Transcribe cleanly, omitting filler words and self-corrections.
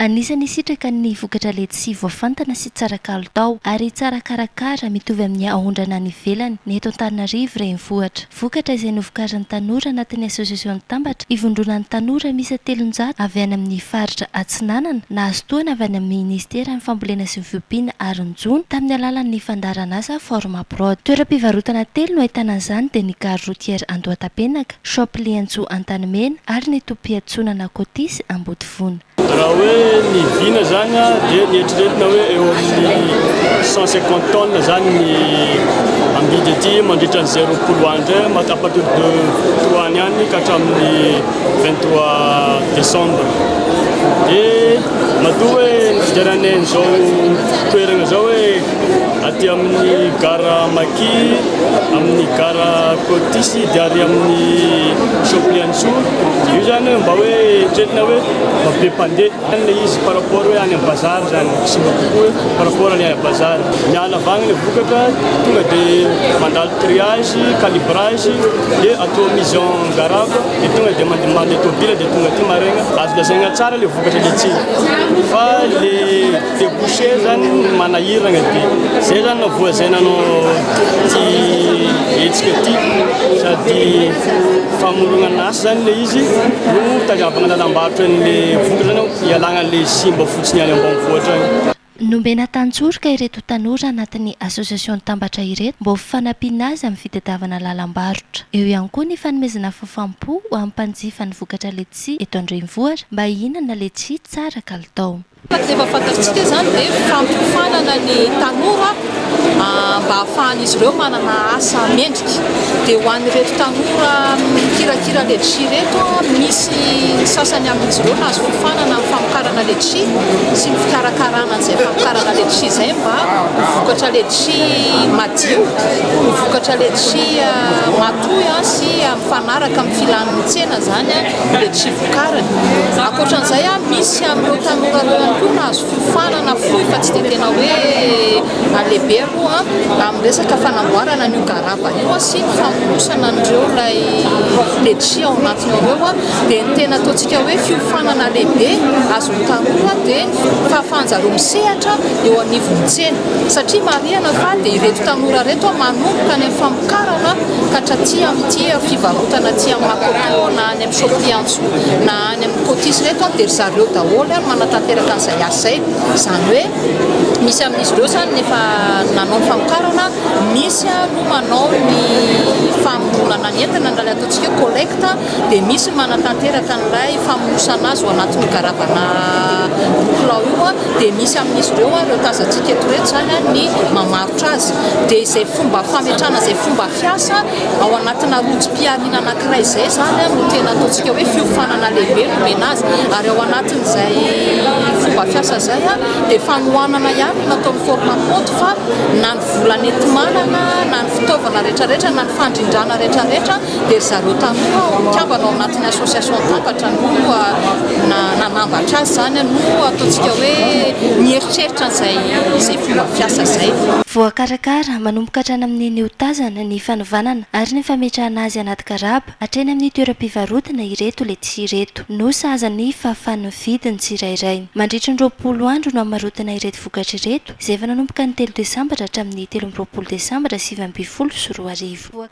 Anisan'ny hisitraka ny vokatra letisia voafantana sy tsara kalitao ary tsara karakara mitovy amin'ny aondrana any ivelany ny eto Antananarivo Renivohitra. Vokatra izay novokarin'ny tanora anatin'ny Association Tambatra ivondronan'ny tanora miisa 300 avy any amin'ny faritra Atsinanana nahazo tohana avy any amin'ny Ministeran'ny Fambolena sy ny Fiompiana ary ny Jono tamin'ny alalan'ny fandaharanasa Formaprod. Toeram-pivarotana telo no ahitana an'izany dia ny Gare Routière Andohatapenaka, Shop Liantsoa Antanimena ary ny tobim-piantsonana Cotisse Ambodivona. Raha hoe ny vina zany dia ny eritreretina hoe eo amin'ny 150 tonnes zany ny ambidy aty mandritra ny 20 andro à partir de 3 any any ka hatramin'ny 23 décembre. Dia matoa hoe ny fidiranay an'izao toerana zao hoe aty amin'ny gara Maki, amin'ny gara Cotisse dia ary amin'ny Shop Liantsoa, io zany mba hoe eritreretina hoe mba be mpandeha ilay izy par rapport hoe any amin'ny bazary zany, simba kokoa hoe par rapport any amin'ny bazary. Miala avy agny ilay vokatra tonga dia mandalo triage, calibrage dia atao mise en garave dia tonga dia mandeha mandeha tôbila dia tonga aty maraina. Azo lazaina tsara ilay vokatra letchi fa le débouché zany manahirana dia zay zany navoa zay nanao ty hetsika ty sady famoronana asa zany le izy no tadiavana lalam-barotra an'le vokatra zany ialagna an'le simba fotsiny any ambanivohitra agny. Nomena tantsoroka ireto tanora anatin'ny Association Tambatra ireto mba ho fanampiana azy amin'ny fitadiavana lalam-barotra. Eo ihany koa ny fanomezana fahafaham-po ho an'ny mpanjifa ny vokatra letchi eto an-drenivohitra mba hihinana letchi tsara kalitao. Efa fantatsika izany dia fampiofanana ny tanora mba hahafahan'izy ireo manana asa mendrika. Dia ho an'ireto tanora mikirakira letchi ireto, misy ny sasany amin'izy ireo nahazo fiofanana amin'ny famokarana letchi sy ny fikarakarana an'izay famokarana letchi izay mba ho vokatra letchi madio, ho vokatra letchi matoy sy mifanaraka amin'ny filan'ny tsena izany ny letchi vokariny. Ankoatran'izay, misy amin'ireo tanora ireo ihany koa nahazo fiofanana fohy fa tsy dia tena hoe lehibe aloha amin'ny resaka fanamboarana an'io garaba io sy ny famonosana an'ireo ilay letchi ao anatiny ao ireo. Dia ny tena ataontsika hoe fiofanana lehibe azon'ny tanora dia ny fahafahan-jareo misehatra eo anivon'ny tsena satria marihana fa dia ireto tanora ireto manomboka any amin'ny famokarana ka hatraty amin'ity fivarotana aty amin'ny Makoto na any amin'ny Shop Liantsoa na any amin'ny Cotisse ireto dia ry zareo daholo no manatanteraka an'izay asa izay. Izany hoe misy amin'izy ireo izany ny efa nanao ny famokarana, misy no manao ny famoronana ny entana na ilay ataontsika hoe collecte, dia misy ny manatanteraka an'ilay famonosana azy ao anatin'io garabana roa kilao io, dia misy amin'izy ireo ireo tazantsika eto ireto izany ny mamarotra azy. Dia izay fomba fametrahana izay fomba fiasa ao anatina rojom-pihariana anankiray izay izany no tena ataontsika hoe fiofanana lehibe nomena azy ary ao anatin'izay fomba fiasa izay dia fanohanana ihany no nataon'ny Formaprod fa na ny vola nenti-manana na ny fitaovana rehetrarehetra na ny fandrindrana rehetrarehetra dia ry zareo tanora ao mikambana ao anatin'ny association Tambatra no nanambatra azy izany no ataontsika hoe nieritreritra an'izay izay fomba fiasa izay. Voakarakara manomboka hatrany amin'ny niotazana ny fanovanana ary ny fametrahana azy anaty garaba hatreny amin'ny toeram-pivarotana ireto letisia ireto no sahaza ny fahafahan'ny mividy ny tsirairay. Mandritry ny 20 andro no hamarotana ireto vokatra ireto izay efa nanomboka ny 3 desambra hatramin'ny 23 desambra 2019.